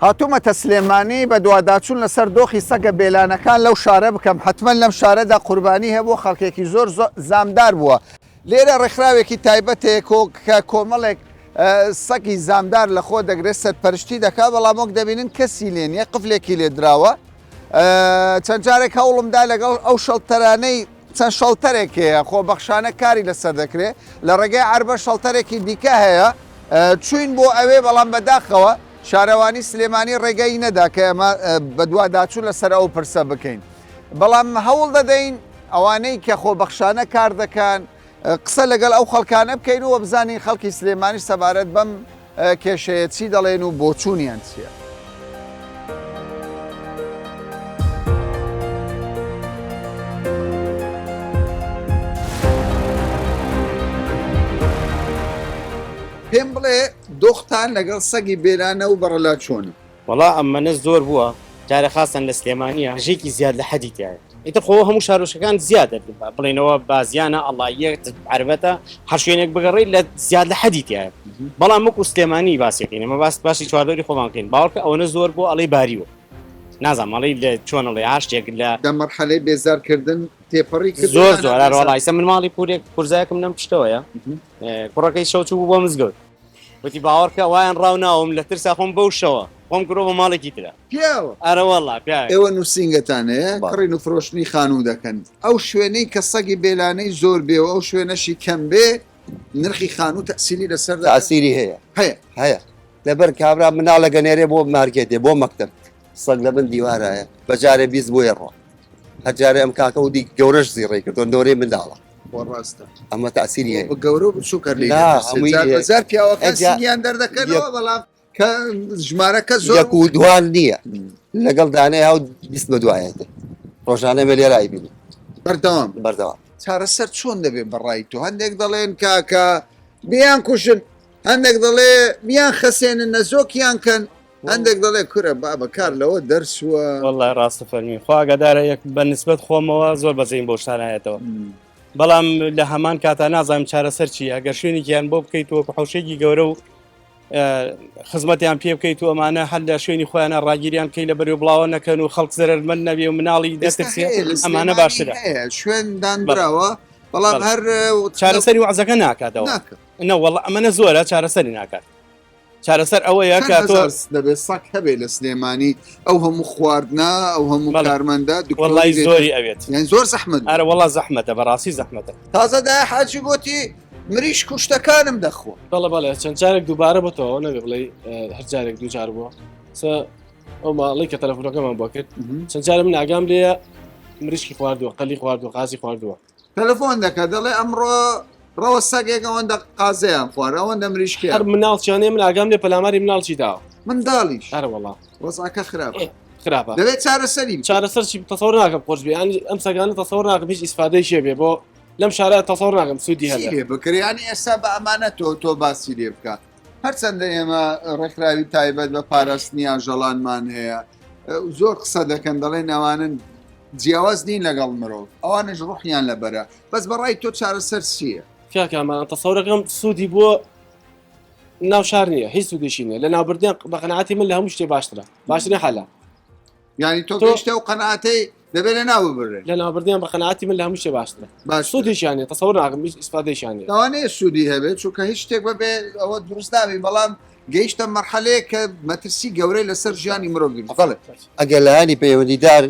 هاتوومەتە سلێمانی بەدواداچوون لەسەر دۆخی سەگە بێلانەکان لەو شارە بکەم، حەتمەن لەم شارەدا قوربانی هەبووە، خەڵکێکی زۆر زامدار بووە. لێرە ڕێکخراوێکی تایبەت هەیە کە کۆمەڵێک سەگی زامدار لەخۆ دەگرێت، سەرپەرشتی دەکات، بەڵام وەک دەبینن کەسی لێ نییە، قفلێکی لێ دراوە. چەند جارێک هەوڵمدا لەگەڵ ئەو شەڵتەرانەی چەند شەڵتەرێک هەیە خۆبەخشانە کاری لەسەر دەکرێت، لە ڕێگەی عەربە شەڵتەرێکی دیکە هەیە، چووین بۆ ئەوێ، بەڵام بەداخەوە شارەوانی سلێمانی ڕێگەی نەدا کە ئێمە بەدواداچوون لەسەر ئەو پرسە بکەین. بەڵام هەوڵ دەدەین ئەوانەی کە خۆبەخشانە کار دەکەن قسە لەگەڵ ئەو خەڵکانە بکەین و بزانین خەڵکی سلێمانیش سەبارەت بەم کێشەیە چی دەڵێن و بۆچوونیان چییە. پێم بڵێ دۆختان لەگەڵ سەگی بێلانە و بەڕەلا چۆنە؟ وەڵا ئەمەنە زۆر بووە جارێ خاستان لە سلێمانیە ژێکی زیاد لە حەدی تایە ئیتر خۆ هەموو شارۆچکەکان زیادە بڵێنەوە بازیانە ئەڵاییە عەربەتە هەر شوێنێک بگەڕێی لە زیاد لە حەدی تایە بەڵام وەکو سلێمانی باسیەکەین ئەمە باس باسی چواردەوری خۆمان بکەین باوەڕکە ئەوەنە زۆر بۆ ئەڵێ باریوە نازانم ئەڵێی لە چۆن ئەڵێ هەر شتێک لە لە مەرحەلەی بێزارکردن تێپەڕی کردووە زۆر زۆر ئەرێ وەڵا ئیستا من ماڵی پورێک پورزایەکم لەم پشتەوەیە کوڕەکەی شەو چوو بۆ مزگەوت وتی باوەڕکە وایان ڕاو ناوم لە ترسا خۆم بەو شەوە خۆم کرۆ بە ماڵێکی ترە پیاوە ئەرە وەڵا پیاوێک. ئێوە نووسینگەتان هەیە کڕین و فرۆشتنی خانوو دەکەن ئەو شوێنەی کە سەگی بێلانەی زۆر بێ و ئەو شوێنەشی کەم بێ نرخی خانوو تەئسیری لەسەر دەکات؟ تەئسیری هەیە هەیە هەیە لەبەر کابرا مناڵە گەنێرێ بۆ مارکێتێ بۆ مەکتەب سەگ لە بن دیوارایە بە جارێ 20 بۆیە ڕۆ هەر جارێ ئەم کاکە و دی گەورەش زیڕەی کردووە نۆرەی منداڵە بۆ ڕاستە ئەمە تەئسیری هەیە بە گەورە و بچووک هەر لێی نا، دەترسێت. هەمووی جار بە جار پیاوەکان ئەجا سنگیان دەردەکەنەوە یەک بەڵام کە ژمارەکە زۆر یەک و دوان نییە لەگەڵ دانەی هاو 20 بە دوایەتێ ڕۆژانە مێ لێرە ئەیبینی بەردەوام بەردەوام چارەسەر چۆن دەبێت بەڕای تۆ هەندێک دەڵێن کاکە بیان کوژن هەندێک دەڵێ بیان خەسێنن نەزۆکیان کەن هەندێک دەڵێ کورە بابە کار لەوە دەرچووە. وەڵای ڕاستە فەرمی خوا ئاگادارە یەک بە نسبەت خۆمەوە زۆر بەزەیم بەو شتانە بەڵام لە هەمان کاتا نازانم چارەسەر چییە ئەگەر شوێنێکیان بۆ بکەیت وەکو حوشێکی گەورە و خزمەتیان پێ بکەیت و ئەمانە هەر لە شوێنی خۆیانە ڕاگیریان بکەی لە بەرێ بڵاوە نەکەن و خەڵک زەرەرمەند نەبێ و مناڵی دەترسێ ئەمانە باشترە شوێن دانراوە بەڵام هەر چارەسەری وەعزەکە ناکاتەوە نەوەڵ ئەمەە زۆرە چارەسەری ناکات چارەسەر ئەوەیە کە تۆ دەبێت سەگ هەبێ لە سلێمانی ئەو هەموو خواردنە ئەو هەموو کارمەندە وڵی زۆری ئەوێت یان زۆر زەحمەت ئەرە وڵا زەحمەتە بەڕاستی زەحمەتە تازە دای حاجی گوتی مریش کوشتەکانم دەخۆ بەڵێ بەڵێ چەند جارێک دووبارە بۆتەوە نەبێ بڵێ هەر جارێک دوو جار بووە سە ئەو ماڵی کە تەلەفۆنەکەمان بۆ کرد چەند جارە من ئاگام لێیە مریشکی خواردووە قەلی خواردووە قازی خواردووە تەلەفۆن دەکە دەڵێ ئەمڕۆ ڕەوە سەگێک ئەوەندە قازەیان خوارد ئەوەندە مریشکیان هەر مناڵچیانەیە من ئاگام لێ پەلاماری مناڵچی داوە منداڵیش ئەرە وەڵا وەزعەکە خراپە خراپە دەبێت چارەسەری بکەین. چارەسەر چی تەسەور ناکەم خۆش بێ یانی ئەم سەگانە تەسەور ناکەم هیچ ئیسفادەیەکی بێ بۆ لەم شارە تەسەور ناکەم سوودی چی هەبێ لێ بکرێ یانی ئێستا بە ئەمانە تۆ تۆ باسی لێ بکە هەرچەندە ئێمە ڕێکخراوی تایبەت بە پاراستنی ئاژەڵانمان هەیە زۆر قسە دەکەن دەڵێن ئەوانن جیاواز نین لەگەڵ مرۆڤ ئەوانش ڕوحیان لەبەرە بەس بەڕای تۆ چارەسەر چییە؟ کاکامان تەسەورەکەم سوودی بۆ ناو شار نییە هیچ سوودێکی نییە لە ناوبردن بە قەناعەتی من لە هەموو شتێ باشترە باشترین حەلە یعنی تۆ گەیشتە و قەناعەتەی دەبێت لە ناو ببرێن لە ناوبردنیان بە قەناعەتی من لە هەموو شتێ باشترە باش سوودێکیان نییە تەسەور ناکەم هیچ ئیسفادەیشیان نییە لەوانەیە سوودی هەبێت چونکە هیچ شتێک بەبێ ئەوە دروست نابی بەڵام گەیشتە مەرحەلەیەک کە مەترسی گەورەی لەسەر ژیانی مرۆڤ دروست بەڵێ. ئەگەر لایەنی پەیوەندیدار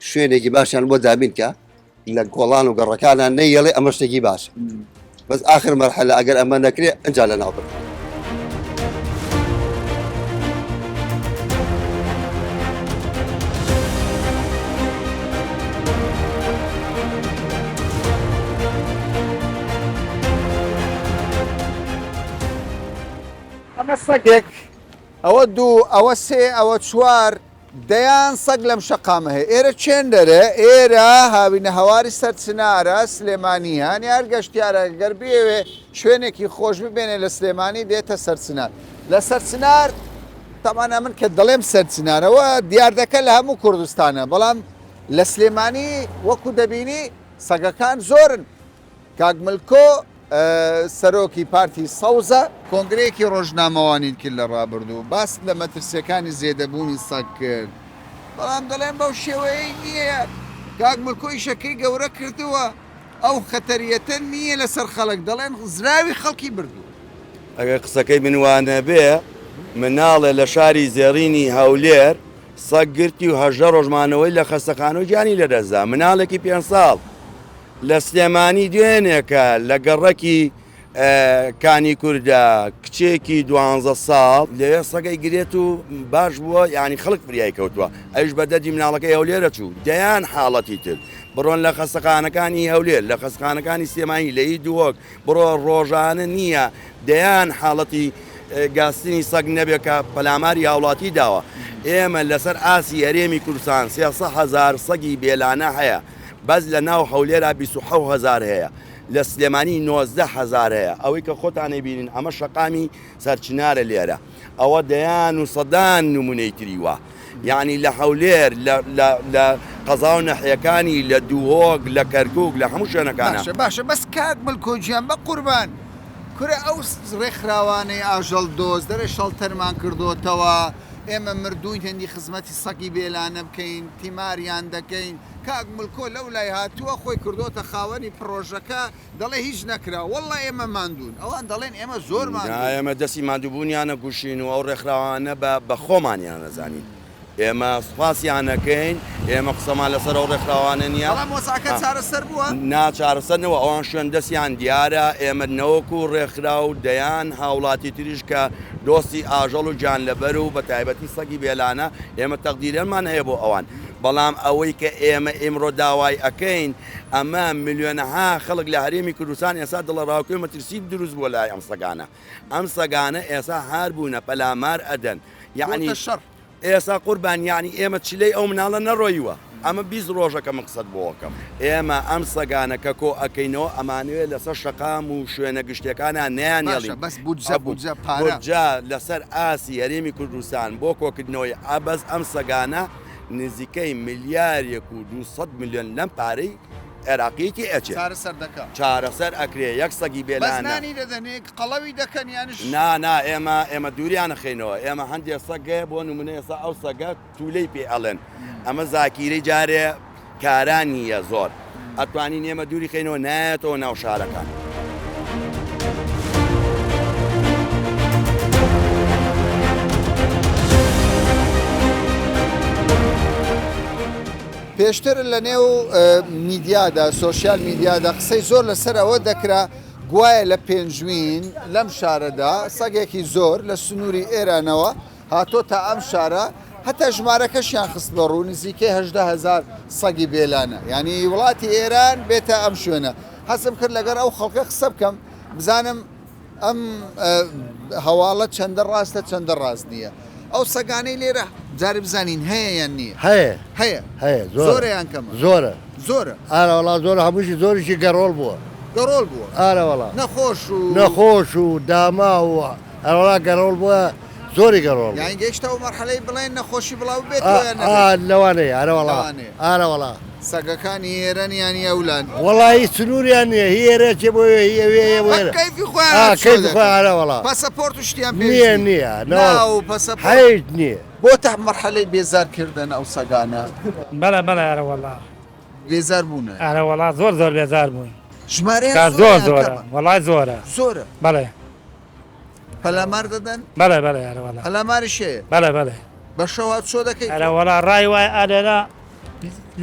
شوێنێکی باشیان بۆ دابین کە لە گۆڵان و گەڕەکانە نەیەڵێ ئەمە شتێکی باشە بەس ئاخر مەرحەلە ئەگەر ئەمە نەکرێ ئەجا لە ناو بردن. ئەمە سەگێک، ئەوە دوو، ئەوە سێ، ئەوە چوار، دەیان سەگ لەم شەقامە هەیە. ئێرە چێندەرە، ئێرە هاوینەهەواری سەرچنارە، سلێمانییە. هەنێ هەر گەشتیارێک گەر بیەوێ شوێنێکی خۆش ببێنێ لە سلێمانی دێتە سەرچنار. لە سەرچنار، تەبعەن ئەمن کە دەڵێم سەرچنار ئەوە دیاردەکە لە هەموو کوردستانە، بەڵام لە سلێمانی وەکو دەبینی سەگەکان زۆرن. کاک ملکۆ. سەرۆکی پارتی سەوزە. کۆنگرەیەکی ڕۆژنامەوانیت کرد لە ڕابردوو، باست لە مەترسییەکانی زێدەبوونی سەگ کرد، بەڵام دەڵێن بەو شێوەیەی نییە، کاک ملکۆ ئیشەکەی گەورە کردووە، ئەو خەتەریەتە نییە لەسەر خەڵک، دەڵێن زراوی خەڵکی بردووە. ئەگەر قسەکەی من وا نەبێ، مناڵێ لە شاری زێڕینی هەولێر سەگ گرتی و 18 ڕۆژ مانەوەی لە خەستەخانە و گیانی لەدەستدا، مناڵێکی پێنج ساڵ لە سلێمانی دوێنێکە لە گەڕەکی کانی کوردە کچێکی دوانزە ساڵ لەوێ سەگەی گرێت و باش بووە یعنی خەڵک فریای کەوتووە ئەویش بە دەردی مناڵەکەی هەولێرە چوو دەیان حاڵەتی تر بڕۆن لە خەستەخانەکانی هەولێر لە خەستخانەکانی سلێمانی لە هی دهۆک بڕۆ ڕۆژانە نییە دەیان حاڵەتی گاستنی سەگ نەبێ کە پەلاماری هاوڵاتی داوە ئێمە لەسەر ئاسی هەرێمی کوردستان 300 هەزار سەگی بێلانە هەیە بەس لە ناو هەولێرا 27 هەزار هەیە لە سلێمانی 19 هەزار هەیە ئەوەی کە خۆتان ئەیبینن ئەمە شەقامی سەرچنارە لێرە ئەوە دەیان و سەدان نمونەی تری وا یعنی لە هەولێر لە لە لە قەزا و نەحیەکانی لە دوهۆک لە کەرکوک لە هەموو شوێنەکانە. باشە باشە بەس کاک ملکۆ گیان بە قوربان کورە ئەو ڕێکخراوانەی ئاژەڵ دۆست دەرێ شەڵتەرمان کردۆتەوە ئێمە مردووین هێندی خزمەتی سەگی بێلانە بکەین تیماریان دەکەین کاک ملکۆ لەو لای هاتووە خۆی کردۆتە خاوەنی پڕۆژەکە دەڵێ هیچ نەکرا واللە ئێمە ماندوون ئەوان دەڵێن ئێمە زۆر نا ماندووین. ئێمە دەستی ماندووبوونیان ئەگوشین و ئەو ڕێکخراوانە بە بە خۆمانیان ئەزانین ئێمە سوپاسیان ئەکەین ئێمە قسەمان لەسەر ئەو ڕێکخراوانە نییە بەڵام وەزعەکە چارەسەر بووە؟ نا چارەسەر نەبووە ئەوان شوێن دەستیان دیارە ئێمە نەوەکو ڕێکخراو دەیان هاوڵاتی تریش کە دۆستی ئاژەڵ و گیانلەبەر و بە تایبەتی سەگی بێلانە ئێمە تەقدیرەمان هەیە بۆ ئەوان بەڵام ئەوەی کە ئێمە ئیمڕۆ داوای ئەکەین ئەمە ملیۆنەها خەڵک لە هەرێمی کوردستان ئێستا دڵەڕاوکێ و مەترسی دروست بووە لای ئەم سەگانە ئەم سەگانە ئێسا هار بوونە پەلامار ئەدەن یەعنی بۆتە شەڕ. ئێسا قوربان یەعنی ئێمە چلەی ئەو مناڵە نەڕۆیوە ئەمە 20 ڕۆژە کە من قسەت بۆ ئەکەم ئێمە ئەم سەگانە کە کۆ ئەکەینەوە ئەمانەوێ لەسەر شەقام و شوێنە گشتیەکانا باشە نەیانێڵین بەس بودجە بودجە پارە. بودجە لەسەر ئاسی هەرێمی کوردستان بۆ کۆکردنەوەی بەس ئەم سەگانە نزیکەی ملیارێک و 200 ملیۆن لەم پارەی عێراقیی تێ ئەچێ. چارەسەر دەکا. چارەسەر ئەکرێ یەک سەگی بێ بەس لانە. نانی دەدەنێ قەڵەوی دەکەن یانش. نا نا ئێمە ئێمە دووریان ئەخەینەوە ئێمە هەندێ سەگ هەیە بۆ نمونە ئێستا ئەو سەگە تولەی پێ ئەڵێن ئەمە زاکیرەی جارێ کارا نییە زۆر ئەتوانین ئێمە دووری خەینەوە نایەتەوە ناو شارەکان. پێشتر لە نێو میدیادا، سۆشیال میدیادا قسەی زۆر لەسەر ئەوە دەکرا گوایە لە پێنجوین لەم شارەدا سەگێکی زۆر لە سنووری ئێرانەوە هاتۆتە ئەم شارە هەتا ژمارەکەشیان خستبە ڕوو نزیکەی 18 هەزار سەگی بێلانە یعنی وڵاتی ئێران بێتە ئەم شوێنە حەزم کرد لەگەڵ ئەو خەڵکە قسە بکەم بزانم ئەم هەواڵە چەندە ڕاستە چەندە ڕاست نییە ئەو سەگانەی لێرە جارێ بزانین هەیە یان نییە؟ هەیە. هەیە. هەیە زۆرە. زۆرە یان کەمە؟ زۆرە. زۆرە. ئارە وەڵا زۆرە هەمووشی زۆریشی گەڕۆڵ بووە. گەڕۆڵ بووە. ئارە وەڵا. نەخۆش و. نەخۆش و داماو و ئەرەوەڵا گەڕۆڵ بووە زۆری گەڕۆڵ بووە. یانی گەیشتە ئەو مەرحەلەی بڵێن نەخۆشی بڵاو ببێتەوە یان نەبێت؟ ئا لەوانەیە ئارە وەڵا. لەوانەیە. ئارە وەڵا. سەگەکان هی ئێرەن یان هی ئەولان؟ وەڵا هی سنووریان نییە هی ئێرە چێ بۆ ئەوێ هی ئەوێ هەیە بۆ بە ئێرە. کەیفی خۆیان ئا هاتوچۆ کەیفی دەکەن. خۆیان ئارە وەڵا. پاسەپۆرت و شتیان نییە پێویست نییە. نییە نەوەڵا ناو و پاسەپۆرت. هیچ نییە. بۆتە مەرحەلەی بێزار کردن ئەو سەگانە؟ بەڵێ بەڵێ ئەرە وەڵا. بێزار بوونە؟ ئەرە وەڵا زۆر زۆر بێزار بووین. ژمارەیان کە زۆرە زۆر یان زۆرە کەمە؟ وەڵای زۆرە. زۆرە. بەڵێ. پەلامار دەدەن؟ بەڵێ بەڵێ ئەرە وەڵا. پەلاماریش هەیە؟ بەڵێ بەڵێ. بە شەو هاتوچۆ دەکەی تۆ؟ ئەرە وەڵا ڕای وایە ئالێرە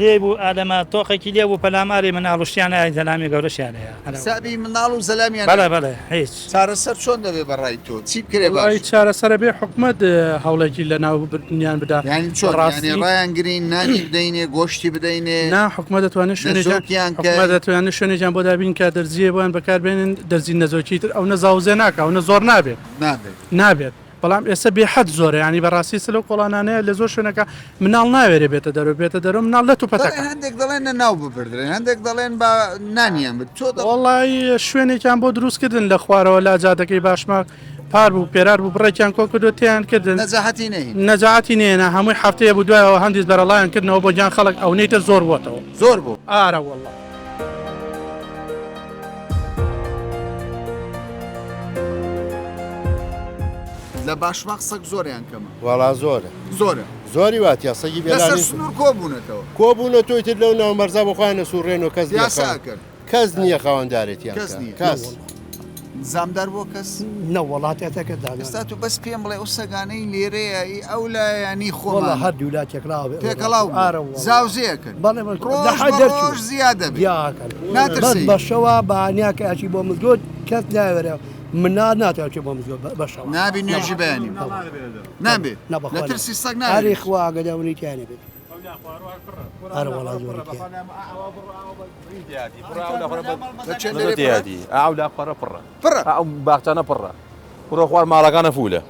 لێی بوو ئادەمە تۆقێکی لێ بوو پەلاماری مناڵ و شتیان هەیە زەلامی گەورەشیان هەیە. حسابی مناڵ و زەلامیان بەڵێ بەڵێ هیچ. چارەسەر چۆن دەبێ بە ڕای تۆ چی بکرێ وەڵی باشە؟ چارەسەرە بێ حکومەت هەوڵێکی لە ناو بردنیان بدا یانی چۆن یانی بەڕاستی ڕایان گرین نانی بدەینێ گۆشتی بدەینێ نا حکومەت دەتوانێت شوێنێکیان نەزۆکیان حکومەت کەن دەتوانێت شوێنێکیان بۆ دابین کە دەرزییە بۆیان بەکاربێنن دەرزی نەزۆکی تر ئەو نە زاوزێ ناکا ئەو نە زۆر نابێت نابێت. نابێت بەڵام ئێستا بێ حەد زۆرە یانی بەڕاستی ئێستا لەو کۆڵانانەیە لە زۆر شوێنەکە مناڵ ناوێرێ بێتە دەرەوە بێتە دەرەوە مناڵ لەت و دەڵێن پەتەکە. هەندێک دەڵێن لە ناو ببردرێن هەندێک دەڵێن با نانیان بد تۆ دەڵێ. وەڵایی شوێنێکیان بۆ دروست کردن لە خوارەوە لا جادەکەی باشماخ پار بوو پێرار بوو بڕێکیان کۆ کردو تێیان کردن نەجاحەتی نەهین. نەجاعەتی نەهێنا هەمووی هەفتەیە بوو دوایەوە هەندیس بەرەڵایان کردنەوە بۆ گیان خەڵک ئەونەی تر زۆر بۆتەوە. زۆر بوو. ئارە وەڵا. لە باشماخ سەگ زۆرە یان کەمە؟ وەڵا زۆرە. زۆرە. زۆری واتیا سەگی لەسەر بێلانی سنوور کۆبوونەتەوە. کۆبوونەتەوە ئیتر لەو ناو مەرزا بۆ خۆیان ئەسوڕێنەوە کەس نییە پیاسە خاوەن ئەکەن. کەس نییە خاوەندارێتیان کەس بکا نییە. کەس. زامدار بووە کەس؟ نەوەڵا تێتەکە دانان. ئێستا تو بەس پێم بڵێ ئەو سەگانەی لێرەیە ئی ئەو لایە یان ئی وەڵا خۆمانە؟ هەردوو لا تێکڵاو بێ تێکەڵاو بووە. ئارە وەڵا. زاوزێ ئەکەن. بەڵێ بەڵێ ڕۆژ لە حەد بە دەرچوو. ڕۆژ زیاد ئەبێ. دیاکەن. بەس ناترسی؟ بە شەوا بەیانیا کە ئەچی بۆ مزگەوت کەس ناوێرێ منال ناتوانێ بچێ بۆ مزگەوت بە شەوا. نابی نوێژی بەیانی بکەی. نابێ. نا بەخوا لە نابێ. ترسی سەگ ئەرێ ناوێرێ. خوا ئاگادار ونی تیا نەبێت. ئارە وەڵا زۆری تیا. پڕە. ئەو باخچانە پڕە. بڕۆ خوار ماڵەکانە فولە.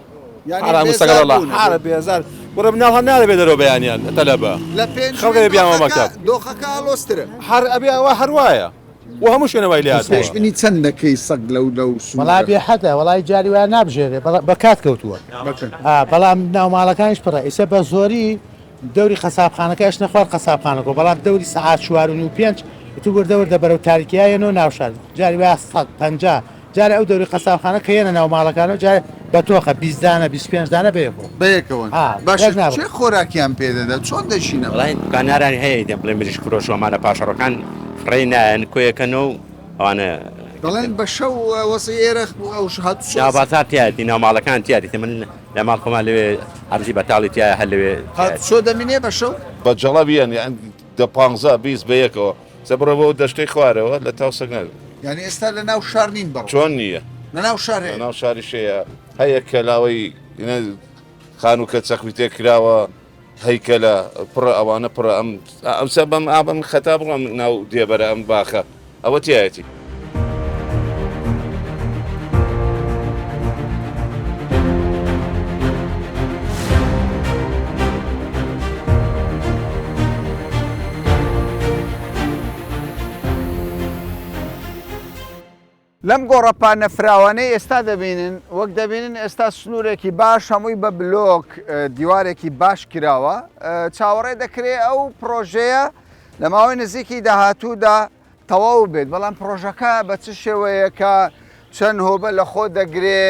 یانی حرام بێزار سەگەڵ الله بوونە. حرە بێزار. بڕۆ مناڵ هەر نارە بێ دەرەوە بەیانیان تەلەبە. لە پێنج خەڵکە بێ بیانەوە مەکتەب. دۆخەکە ئاڵۆزترە. هەر ئەبێ ئەوە هەر وایە. و هەموو شوێنە وای لێ هاتووە. پێشبینی چەند دەکەی سەگ لەو لەو سنوورە؟ وەڵا بێ حەدە وەڵای جاری وایە نابژێرێ بە کات کەوتووە بەڵام ناو ماڵەکانیش پڕە ئیسە بە زۆری دەوری قەسابخانەکە ئەچنە خوار قەسابخانەکە بەڵام دەوری سەعات چوار و نیو پێنج ئیتر وردە وردە بەرەو تاریکیا یەنەوە ناو شار جاری وایە 150 جارێ ئەو دەوری قەسابخانە کە یەنە ناو ماڵەکانەوە جارێ بە تۆخە 20 دانە 25 دانە بەیەکەوە بەیەکەوەن باشە کێ خۆراکیان پێ دەدا چۆن دەژینەوە؟ وەڵای دوکانداران هەیە دەم بڵێ مریشک فرۆش و ئەمانە پاشەڕۆکان فڕێی نایەن کۆیەکەنەوە و ئەوانە دەڵێن بە شەو وەزعی ئێرە ئەو هاتوچۆ ناو بازاڕ تیایەتی ناو ماڵەکان تیایەتی من لە ماڵ خۆمان لەوێ عەرزی بەتاڵی تیایە هەر لەوێ هاتوچۆ دەمینێ بە شەو؟ بە جەڵەب یەن یان دە پانزە 20 بە یەکەوە جا بڕۆ بۆ دەشتەی خوارەوە لە تاو سەگ نابێ. یانی ئێستا لە ناو شار نین بەڕۆ؟ چۆن نییە؟ لە ناو شار هەیە؟ لە ناو شاریش هەیە هەیە کەلاوەی خانووکە چەقوی تێ کراوە هەیکەلە پڕە ئەوانە پڕە ئەم ئەمسا بەم ئابم خەتا بڕۆم ناو دێبەرە ئەم باخە ئەوە تایەتی. لەم گۆڕەپانە فراوانەی ئێستا دەبینن، وەک دەبینن ئێستا سنوورێکی باش هەمووی بە بلۆک دیوارێکی باش کراوە، چاوەڕێ دەکرێ ئەو پڕۆژەیە لە ماوەی نزیکی داهاتوودا تەواو بێت، بەڵام پڕۆژەکە بە چ شێوەیەکە، چەند هۆبە لە خۆ دەگرێ،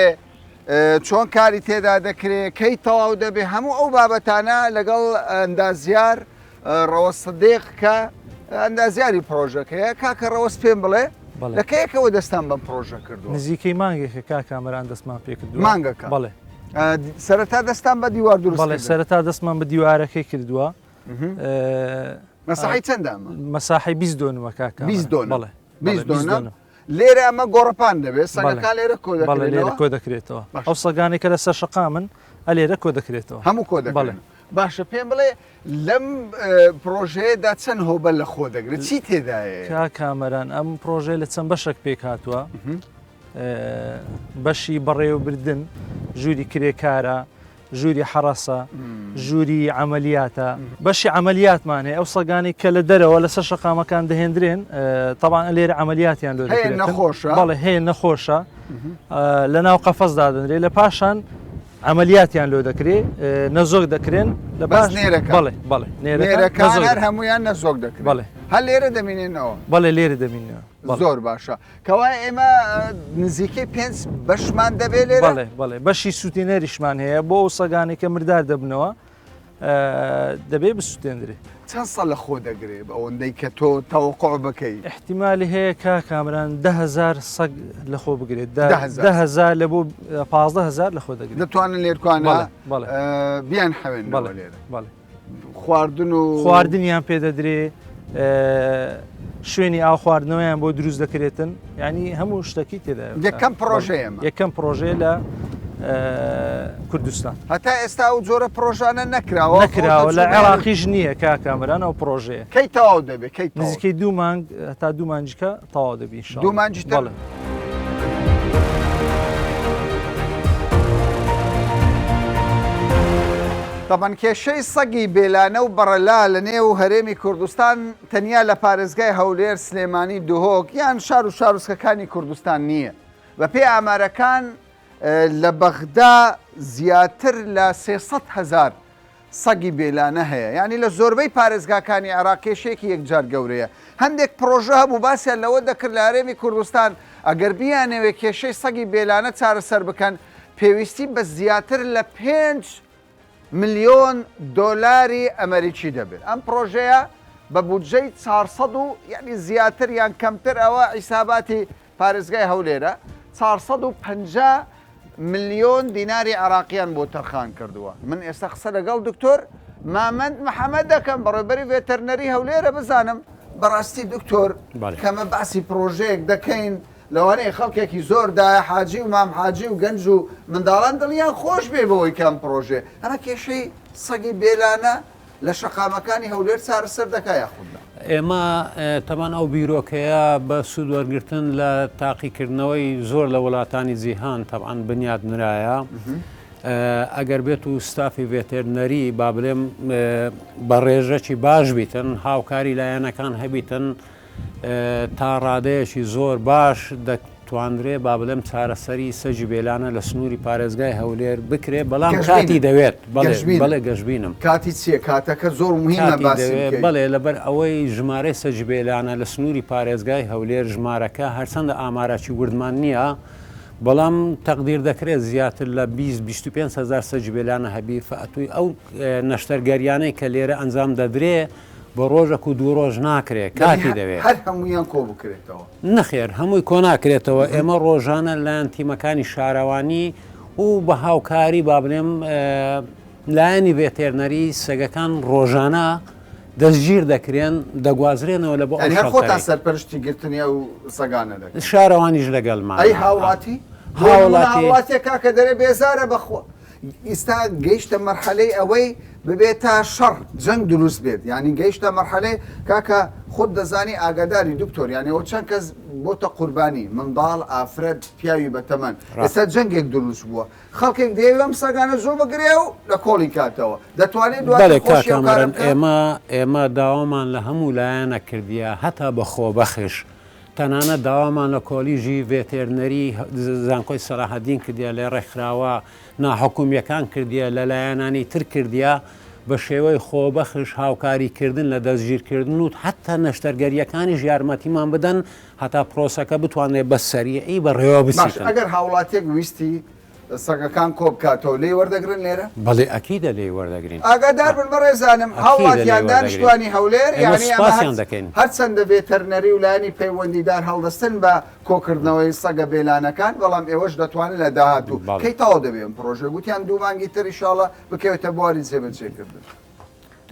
چۆن کاری تێدا دەکرێ، کەی تەواو دەبێ، هەموو ئەو بابەتانە لەگەڵ ئەندازیار ڕەوەز سدیق کە ئەندازیاری پڕۆژەکەیە. کاکە ڕەوەز پێم بڵێ لە کەیەکەوە دەستان بەم پڕۆژە کردووە؟ نزیکەی مانگێکە کاک کامەران دەستمان پێ کردووە. مانگەکە؟ بەڵێ. سەرەتا دەستان بە دیوار دروست بەڵێ سەرەتا دەستمان بە دیوارەکەی کردووە. مەساحەی چەندە ئەمە؟ مەساحەی 20 دۆنمە کاک کامەران. 20 دۆنم. بەڵێ. 20 دۆنم. لێرە ئەمە گۆڕەپان دەبێت سەگەکان لێرە کۆ بەڵێ لێرە کۆ دەکرێتەوە. ئەو سەگانەی کە لەسەر شەقامن ئەلێرە کۆ دەکرێتەوە. هەموو کۆ دەکرێنەوە. باشە پێم بڵێ لەم پڕۆژەیەدا چەند هۆبە لە خۆ دەگرێت چی تێدایە؟ کاک کامەران ئەم پڕۆژەیە لە چەند بەشێک پێک هاتووە. بەشی بەڕێوەبردن، ژووری کرێکارە، ژووری حەڕەسە، ژووری عەمەلیاتە، بەشی عەمەلیاتمان هەیە، ئەو سەگانەی کە لە دەرەوە لەسەر شەقامەکان دەهێندرێن، تەبعەن لێرە عەمەلیاتیان لۆ هەیە دەکرێتن. نەخۆشە؟ بەڵێ هەیە نەخۆشە، لە ناو قەفەس دادەنرێ، لە پاشان عەمەلیاتیان لۆ دەکرێ، نەزۆک دەکرێن، لە بەس پاش نێرەکان؟ بەڵێ، بەڵێ، نێرەکان نێرەکان نەزۆک هەر دەکرێن. هەموویان نەزۆک دەکرێن. بەڵێ. هەر لێرە دەمینێنەوە؟ بەڵێ لێرە دەمیننەوە. زۆر باشە. کەوایە ئێمە نزیکەی پێنج بەشمان دەبێت لێرە؟ بەڵێ بەڵێ بەشی سووتێنەریشمان هەیە بۆ ئەو سەگانەی کە مردار دەبنەوە دەبێ بسووتێندرێ. چەند سەگ لە خۆ دەگرێ ئەوەندەی کە تۆ تەوەقوع بکەی؟ ئیحتیمالی هەیە کاک کامەران 10,000 سەگ لە خۆ بگرێت. 10,000 لە بۆ 15,000 لە خۆ دەگرێت. دەتوانن لێرکانە بیان حەوێنەوە لێرە. بەڵێ. خواردن و خواردنیان پێ دەدرێ، شوێنی ئاو خواردنەوەیان بۆ دروست دەکرێتن، یعنی هەموو شتەکی تێدایە. یەکەم پرۆژەیە ئەمە. یەکەم پرۆژەیە لە کوردستان. هەتا ئێستا ئەو جۆرە پرۆژانە نەکراوە؟ نەکراوە، لە عێراقیش نییە کاک کامەران ئەو پرۆژەیە. کەی تەواو دەبێ؟ کەی تەواو؟ نزیکەی دوو مانگ هەتا دوو مانگیکە تەواو دەبی ئینشاڵڵا. دوو مانگی تر؟ بەڵێ. تەبعەن کێشەی سەگی بێلانە و بەڕەلا لە نێو هەرێمی کوردستان تەنیا لە پارێزگای هەولێر، سلێمانی، دهۆک یان شار و شارۆچکەکانی کوردستان نییە. بەپێی ئامارەکان لە بەغدا زیاتر لە 300,000 سەگی بێلانە هەیە، یانی لە زۆربەی پارێزگاکانی عێراق کێشەیەکی یەکجار گەورەیە. هەندێک پڕۆژە هەبوو باسیان لەوە دەکرد لە هەرێمی کوردستان ئەگەر بیانەوێت کێشەی سەگی بێلانە چارەسەر بکەن پێویستی بە زیاتر لە 5 ملیۆن دۆلاری ئەمەریکی دەبێت. ئەم پڕۆژەیە بە بودجەی 400 و یعنی زیاتر یان کەمتر ئەوە حیساباتی پارێزگای هەولێرە 450 ملیۆن دیناری عێراقیان بۆ تەرخان کردووە. من ئێستا قسە لەگەڵ دکتۆر مامەند محەمەد دەکەم بەڕێوبەری ڤێتەرنەری هەولێرە بزانم بەڕاستی دکتۆر کەمە باسی پڕۆژەیەک دەکەین لەوانەیە خەڵکێکی زۆر دایە حاجی و مام حاجی و گەنج و منداڵان دڵیان خۆش بێ بەوەی کە ئەم پڕۆژەیە ئەمە کێشەی سەگی بێلانە لە شەقامەکانی هەولێر چارەسەر دەکا یاخود نا؟ ئێمە تەبان ئەو بیرۆکەیە بە سوود وەرگرتن لە تاقیکردنەوەی زۆر لە وڵاتانی جیهان تەبان بنیات نرایە. ئەگەر بێت و ستافی ڤێتێرنەری با بلێم بە ڕێژەکی باش بیتن هاوکاری لایەنەکان هەبیتن تا ڕادەیەکی زۆر باش دەتوانرێ با بڵێم چارەسەری سەگی بێلانە لە سنووری پارێزگای هەولێر بکرێ بەڵام کاتی دەوێت بەڵێ گەشببینم کاتی چییە کاتەکە زۆر مهمە بەڵێ لەبەر ئەوەی ژمارەی سەگی بێلانە لە سنووری پارێزگای هەولێر ژمارەکە هەرچەندە ئاماراکی وردمان نییە بەڵام تەقدیر دەکرێت زیاتر لە 20 25 هزار سەگی بێلانە هەبی فەتووی ئەو نەشتەرگەریانەی کە لێرە ئەنجام دەدرێ بە ڕۆژەک و دوو ڕۆژ ناکرێ کاتی دەوێ. هەر هەموویان کۆ بکرێتەوە؟ نەخێر هەمووی کۆ ناکرێتەوە، ئێمە ڕۆژانە لایەن تیمەکانی شارەوانی و بە هاوکاری با بلێم لایەنی ڤێتێرنەری سەگەکان ڕۆژانە دەستگیر دەکرێن دەگوازرێنەوە لە بۆ ئەو هەر خۆتان سەرپەرشتی گرتنی ئەو سەگانە دەکەن؟ شارەوانیش لەگەڵمان. ئەی هاوڵاتی؟ هاوڵاتیەک کاکە دەرێ بێزارە بەخوا ئیستا گەیشتە مەرحەلەی ئەوەی ببێتە شەڕ جەنگ دروست بێت یانی گەیشتە مەرحەلەی کاکە خۆت دەزانی ئاگاداری دکتۆر یانی ئەوە چەند کەس بۆتە قوربانی منداڵ ئافرەت پیاوی بەتەمەن ئێستا جەنگێک دروست بووە خەڵکێک دەیەوێ ئەم سەگانە زۆ بگرێ و لە کۆڵی کاتەوە دەتوانێت دواتر بەڵێ کاک خۆشی ئەو کارە کامەران بکات؟ ئێمە ئێمە داوامان لە هەموو لایەنە کردیە هەتا بە خۆبەخش تەنانەت داوامان لە کۆلیژی ڤێتێرنەری زانکۆی سەلاحەدین کردیە، لە ڕێکخراوە ناحکومییەکان کردیە، لە لایەنانی تر کردیە، بە شێوەی خۆبەخش هاوکاری کردن لە دەستگیرکردن و حەتتا نەشتەرگەرییەکانیش یارمەتیمان بدەن هەتا پرۆسەکە بتوانرێت بە سەریعی بەڕێوە باش بچیتن. ئەگەر هاوڵاتیەک ویستی سەگەکان کۆبکاتەوە لێی وەردەگرن لێرە؟ بەڵێ ئەکیدە لێی وەردەگرین. ئاگادار بن بەڕێزانم هاوڵاتیان دانیشتوانی هەولێر یانی ئەمە هەرچەندە ڤێتەرنەری و لایەنی پەیوەندیدار هەڵدەستن بە کۆکردنەوەی سەگە بێلانەکان بەڵام ئێوەش دەتوانن لە داهاتوو کەی تەواو دەبێ ئەم پڕۆژەیە گوتیان دوو مانگی تر ئیشاڵا بکەوێتە بواری جێبەجێکردن.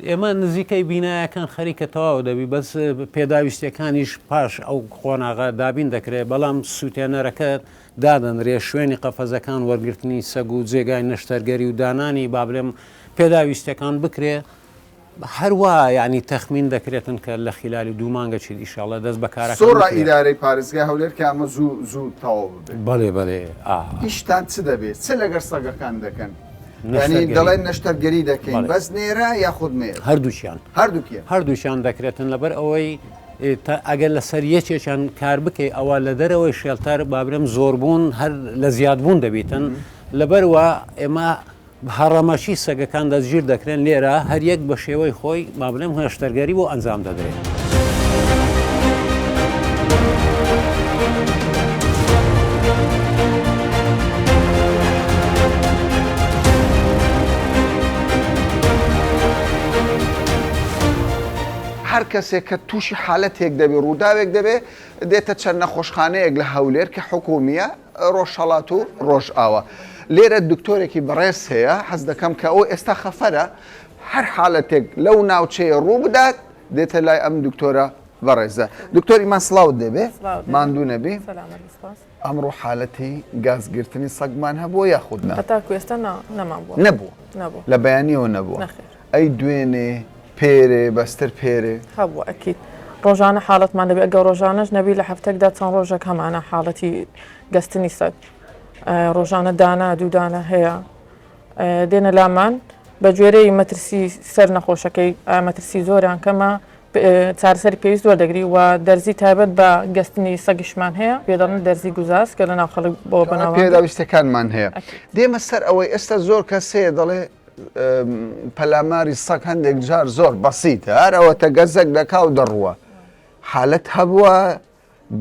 ئێمە نزیکەی بینایەکان خەریکە تەواو دەبی بەس پێداویستیەکانیش پاش ئەو قۆناغە دابین دەکرێت بەڵام سوتێنەرەکە دادەنرێ شوێنی قەفەزەکان وەرگرتنی سەگ و جێگای نەشتەرگەری و دانانی با بلێم پێداویستیەکان بکرێ هەروا یانی تەخمین دەکرێتن کە لە خیلالی دوو مانگە چیت ئیشاڵە دەست بە کارەکان زۆر بکرێ. ئیدارەی پارێزگای هەولێر کە ئەمە زوو زوو تەواو ببێ. بەڵێ بەڵێ ئا. ئیشتان چ دەبێ؟ چ لەگەر سەگەکان دەکەن؟ یانی نەشتەرگەری. دەڵێن نەشتەرگەری دەکەین بەڵێ. بەس نێرە یاخود مێ؟ هەردووکیان. هەردووکیان. هەردووکیان دەکرێتن لەبەر ئەوەی ئەگەر لەسەر یەکێکیان کار بکەی ئەوە لە دەرەوەی شێلتەر بابرم زۆربوون هەر لە زیادبوون دەبیتن لەبەروە ئێمە هەڕەمەکی سەگەکان دەستگیر دەکرێن لێرە هەریەک بە شێوەی خۆی با بڵێم هەشتەرگەری بۆ ئەنجام دەدرێت. هەر کەسێک کە تووشی حالەتێک دەبێ ڕووداوێک دەبێ دێتە چەند نەخۆشخانەیەک لە هەولێر کە حکومیە ڕۆژهەڵات و ڕۆژئاوا لێرە دکتۆرێکی بەڕێز هەیە حەز دەکەم کە ئەو ئێستا خەفەرە هەر حالەتێک لەو ناوچەیە ڕوو بدات دێتە لای ئەم دکتۆرە بەڕێزە دکتۆر ئیمان سڵاوت دەبێ ماندوو نەبی ئەمڕۆ حالەتی گاز گرتنی سەگمان هەبووە یاخود نا؟ هەتاکو ئێستا نا نەمان بووە. نەبووە؟ نەبووە. لە بەیانیەوە نەبووە؟ نەخێر. ئەی دوێنێ، پێرێ، بەستر پێرێ؟ هەبووە ئەکید. ڕۆژانە حاڵەتمان دەبێ ئەگەر ڕۆژانەش نەبی لە هەفتەکدا چەند ڕۆژێک هەمانە حاڵەتی گەستنی سەگ. ڕۆژانە دانە دوو دانە هەیە دێنە لامان بە گوێرەی مەترسی سەر نەخۆشەکەی مەترسی زۆریان کەمە چارەسەری پێویست وەردەگری و دەرزی تایبەت بە گەستنی سەگیشمان هەیە پێ دەڵێن دەرزی گوزاز کە لەناو خەڵک بۆ بەناوبانگە. پێداویستەکانمان هەیە. دێمە سەر ئەوەی ئێستا زۆر کەس هەیە دەڵێ پەلاماری سەگ هەندێک جار زۆر بەسیتە هەر ئەوەتە گەزەک دەکا و دەڕوا. حالەت هەبووە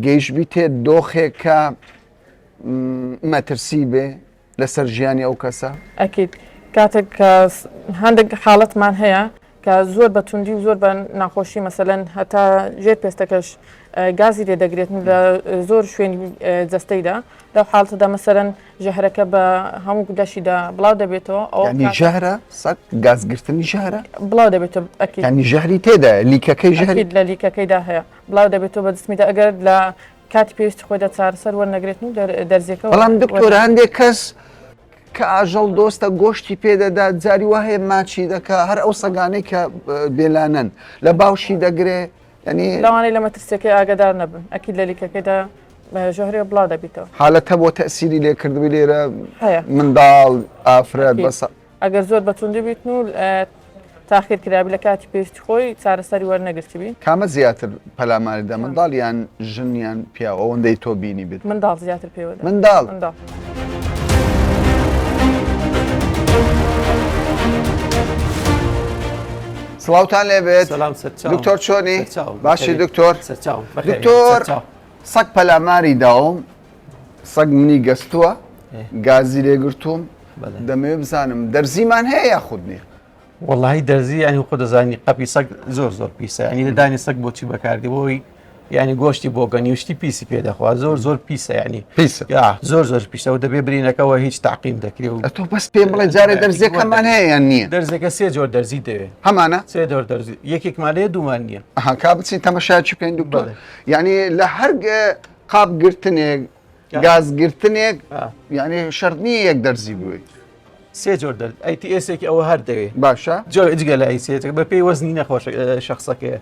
گەیشتبیتێ دۆخێک کە مەترسی بێ؟ لەسەر ژیانی ئەو کەسە؟ ئەکید کاتێک کە هەندێک حاڵەتمان هەیە کە زۆر بە توندی و زۆر بە ناخۆشی مەسەلەن هەتا ژێر پێستەکەش گازی لێ دەگرێت لە زۆر شوێنی جەستەیدا لەو حاڵەتەدا مەسەلەن ژەهرەکە بە هەموو لەشیدا بڵاو دەبێتەوە ئەو یعنی ژەهرە سەگ گازگرتنی ژەهرە بڵاو دەبێتەوە ئەکید یعنی ژەهری تێدایە لیکەکەی ژەهری ئەکید لە لیکەکەیدا هەیە بڵاو دەبێتەوە بە جسمیدا ئەگەر لە کاتی پێویستی خۆیدا چارەسەر وەرنەگرێت و دەرزیەکە بەڵام دکتۆر هەندێک کەس کە ئاژەڵ دۆستە گۆشتی پێدەدا جاری وا هەیە ماچی دەکا هەر ئەو سەگانەی کە بێلانەن لە باوشی دەگرێ ینی لەوانەیە لە مەترسیەکەی ئاگادار نەبن ئەکید لە لیکەکەیدا ژەهرێ بڵاو دەبیتەوە. حالەت هەبووە تەئسیری لێ کردبی لێرە منداڵ ئافرەت بەس. ئەگەر زۆر بە توندی بیتن و تاخیر کرابی لە کاتی پێویستی خۆی چارەسەری وەرنەگرتبی. کامە زیاتر پەلاماری دا منداڵ یان ژن یان پیاو ئەوەندەی تۆ بینی بێت؟ منداڵ زیاتر پێوە دا. منداڵ. منداڵ. سڵاوتان لێبێت دکتۆر چۆنی باشی دکتۆر دکتۆر سەگ پەلاماری داوم سەگ منی گەستووە گازی لێگرتووم دەمەوێت بزانم دەرزیمان هەیە یاخود نییە وەڵی دەرزی ینی خۆ دەزانی قەپی سەگ زۆر زۆر پیسە ینی لەدانی سەگ بۆچی بەکاردی بۆی ینی گۆشتی بۆگەنی و شتی پیسی پێدەخوا زۆر زۆر پیسە ینی پیسە زۆر زۆر پیسەوە دەبێ برینەکەەوە هیچ تاقیم دەکرێ و تۆ بەس پێم بڵێ جارێ دەرزیەکەمان هەیە یان نییە دەرزەکە سێ جۆر دەرزی دەوێت هەمانە سێ جۆر دەرزی یەکێکمان لێ دوومان نییە ئەها کا بچین تەمەشاکی بکەین دکتۆر یعنی لە هەر قاپ گرتنێک گاز گرتنێک یعنی شەرت نییە یەک دەرزی بووی سێ جۆر دەرد ئەیتی ئێسێکی ئەوە هەر دەوێ باشە جۆ جگە لە ئەیسێتەکە بە پێی وەزنی نەخۆش شخصەکەیە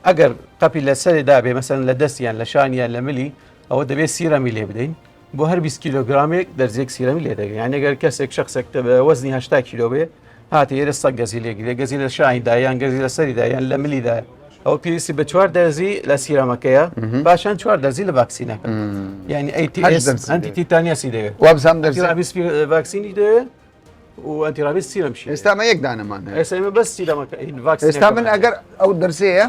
ئەگەر قەپی لە سەرێ دابێ مەسەن لە دەستیان لە شانیان لە ملی ئەوە دەبێت سیرەمی لێ بدەین بۆ هەر 20 کیلۆگرامێک دەرزیەک سیرەمی لێ دەگرین یعنی ئەگەر کەسێک شخصێک وەزنی 80 کیلۆ بێ هاتە ئێرە سەگ گەزی لێگرێ گەزی لە شانیدا یان گەزی لە سەریدا یان لە ملیدا ئەو پێویستی بە چوار دەرزی لە سیرەمەکەیە پاشان چوار دەرزی لە ڤاکسینەکە یعنی ATS anti tetanus ی دەوێت وابزانم دەرزی anti-rabies ڤاکسینی دەوێت و anti-rabies سیرەمشی ئێستا مە یەک دانەمان هەیە. ئێستا ئێمە بەس سیرەمەکە ڤاکسینەکە ئێستا من ئەگەر ئەو دەرزەیە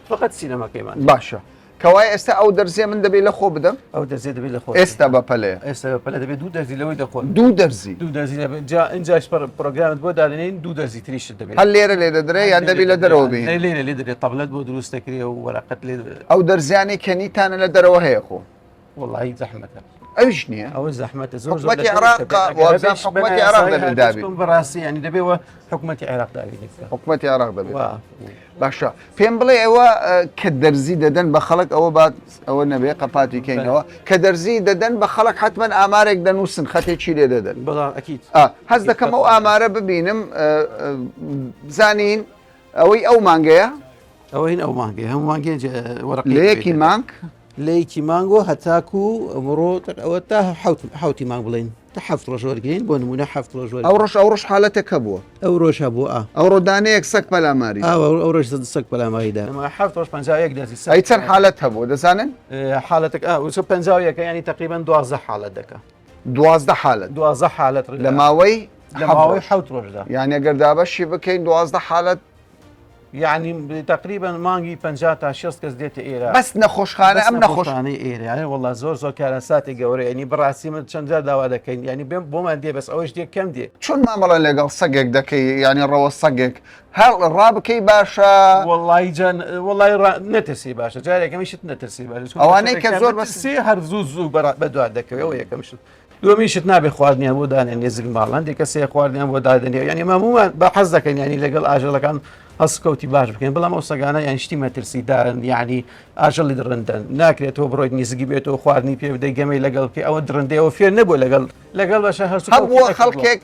فقط سیرەمەکەیمان باشە کەوایە ئێستا ئەو دەرزیە من دەبێ لە خۆ بدەم؟ ئەو دەرزیە دەبێت لە خۆ ئێستا بە پەلەیە. ئێستا بە پەلە دەبێت دوو دەرزی لەوەی لە خۆ دوو دەرزی دوو دەرزی دەبێت جا ئینجاش پرۆگرامت بۆ دادەنێین دوو دەرزی تریشت دەبێت هەر لێرە لێ دەدرێ یان دەبی لە دەرەوە بین؟ لێرە لێ دەدرێت تەبلەت بۆ دروست دەکرێ و وەرەقەت لێ ئەو دەرزیانەی کە نیتانە لە دەرەوە هەیە خۆ وەڵی زەحمەتە ئەویش نییە ئەوە زەحمەتە زۆر حکومەتی عێراق وابزانم حکومەتی عێراق دەبێت دابین بەڕاستی ینی دەبێ وە حکومەتی عێراق دابین حکومەتی عێراق دەبێت باشە پێم بڵێ ئەوە کە دەرزی دەدەن بە خەڵک ئەوە با ئەوە نەبێ قەپاتی کەینەوە کە دەرزی دەدەن بە خەڵک حتمما ئامارێک دەنووسن خەتێکی لێ دەدەن هەز دەکەم ئەو ئامارە ببینم بزانین ئەوەی ئەو مانگەیە ئەوە هین ئەو مانگەیە هەموو مانگێ وەرەقەی لە یەکی مانگ لە یەکی مانگۆ هەتاکو ئەمڕۆ ئەوە تا حوتی مانگ بڵین تا حەفت ڕۆژ وەرگین بۆ نمونە حەفت ڕۆژ وەرگین. ئەو ڕۆژ ئەو ڕۆژ حالەتێک هەبووە ئەو ڕۆژ هەبوو ئا ئەوڕۆ دانەیەک سەگ پەلاماری دا. ئاوە ئەو ڕۆژ سەگ پەلاماری دا. حەفت ڕۆژ 51 دەرزی سەگ. ئەی چەند حالەت هەبووە دەزانن؟ حالەتەکە ئا وچە 51 ینی تقریبا 12 حالەت دەکا. 12 حالەت. 12 حالەت لە ماوەی لە ماوەی حەوت ڕۆژدا. یانی ئەگەر دابەشی بکەین 12 حالەت یعنی تقریبا مانگی 50 تا 60 کەس دێتە ئێرە بەس نەخۆشخانە ئەم نەخۆشخانەی ئێرە یعنی والله زۆر زۆر کارەساتی گەورە یعنی بەڕاستی من چەند جار داوا دەکەین یعنی بێم بۆمان دێ بەس ئەوەش دێ کەم دێ چۆن مامەڵە لەگەڵ سەگێک دەکەی یعنی ڕەوە سەگێک هەر ڕابکەی باشە وەڵی جان وەڵی نەترسی باشە جارێکەمیشت نەترسی باشە ئەوانەی کە زۆر بەسێ هەر زوو زوو بەدوار دەکەوێت یەکەم شت دووەمین شت نابێ خواردنیان بۆ دانێن نێزیک ماڵ هەندێک کەسێ خواردنیان بۆ دادەنێ یعنی مەمومان بە حەز دەکەن ینی لەگەڵ ئاژەڵەکان هەستکەوتی باش بکەین بەڵام ئەو سەگانە یان شتی مەترسیدارن یعنی ئاژەڵی دڕندەن ناکرێت تۆ بڕۆیت نزیکی بێتەوە خواردنی پێ بدەی گەمەی لەگەڵ بکەی ئەوە دڕندەیەوە فێر نەبووە لەگەڵ لەگەڵ بەشە هەرس هەبووە خەڵکێک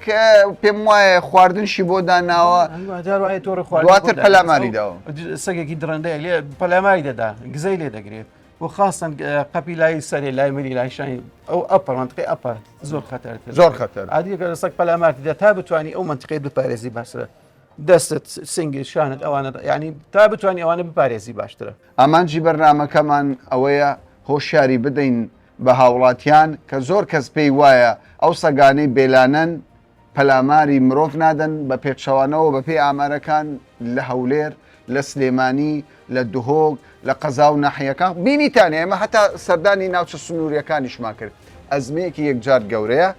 پێم وایە خواردنشی بۆ داناوە دواتر پەلاماری داوە سەگێکی دڕندەیە لێ پەلاماری دەدا گزەی لێ دەگرێت و خاصەن قەپی لای سەرێ لای ملی لای شانی ئەو ئەپەر منطقی ئەپەر زۆر خەتەر زۆر خەتەر عادی گەر سەگ پەلامارتی دا تا بتوانی ئەو منطقەی بپارێزی باشترە دەستت سنگی شانت ئەوانە یعنی تا بتوانی ئەوانە بپارێزی باشترە ئامانجی بەرنامەکەمان ئەوەیە هۆشیاری بدەین بە هاوڵاتیان کە زۆر کەس پێی وایە ئەو سەگانەی بێلانەن پەلاماری مرۆڤ نادەن، بە پێچەوانەوە بە پێی ئامارەکان لە هەولێر، لە سلێمانی، لە دهۆک، لە قەزا و ناحیەکان بینیتانە ئێمە هەتا سەردانی ناوچە سنووریەکانیشمان کرد ئەزمەیەکی یەکجار گەورەیە.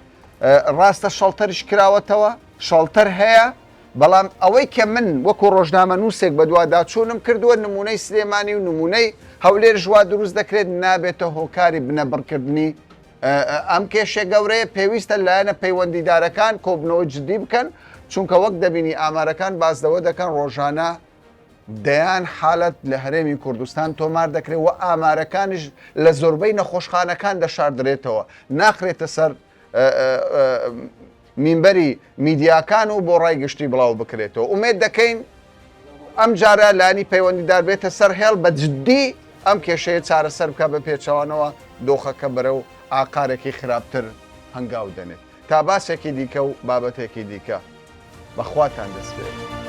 ڕاستە شەڵتەریش کراوەتەوە، شەڵتەر هەیە، بەڵام ئەوەی کە من وەکو ڕۆژنامەنووسێک بەدواداچوونم کردووە نموونەی سلێمانی و نموونەی هەولێرش وا دروست دەکرێت نابێتە هۆکاری بنەبڕکردنی ئەم کێشە گەورەیە، پێویستە لایەنە پەیوەندیدارەکان کۆبنەوەی جدی بکەن، چونکە وەک دەبینی ئامارەکان باس لەوە دەکەن ڕۆژانە دەیان حالەت لە هەرێمی کوردستان تۆمار دەکرێت و ئامارەکانیش لە زۆربەی نەخۆشخانەکان دەشاردرێتەوە ناخرێتە سەر مینبەری میدیاکان و بۆ ڕای گشتی بڵاو بکرێتەوە ئومێد دەکەین ئەم جارە لانی پەیوەندیدار بێتە سەر هێڵ بە جددی ئەم کێشەیە چارەسەر بکە بە پێچەوانەوە دۆخەکە بەرەو ئاقارێکی خراپتر هەنگاو دەنێت تا باسێکی دیکە و بابەتێکی دیکە بەخواتان دەسپێرم.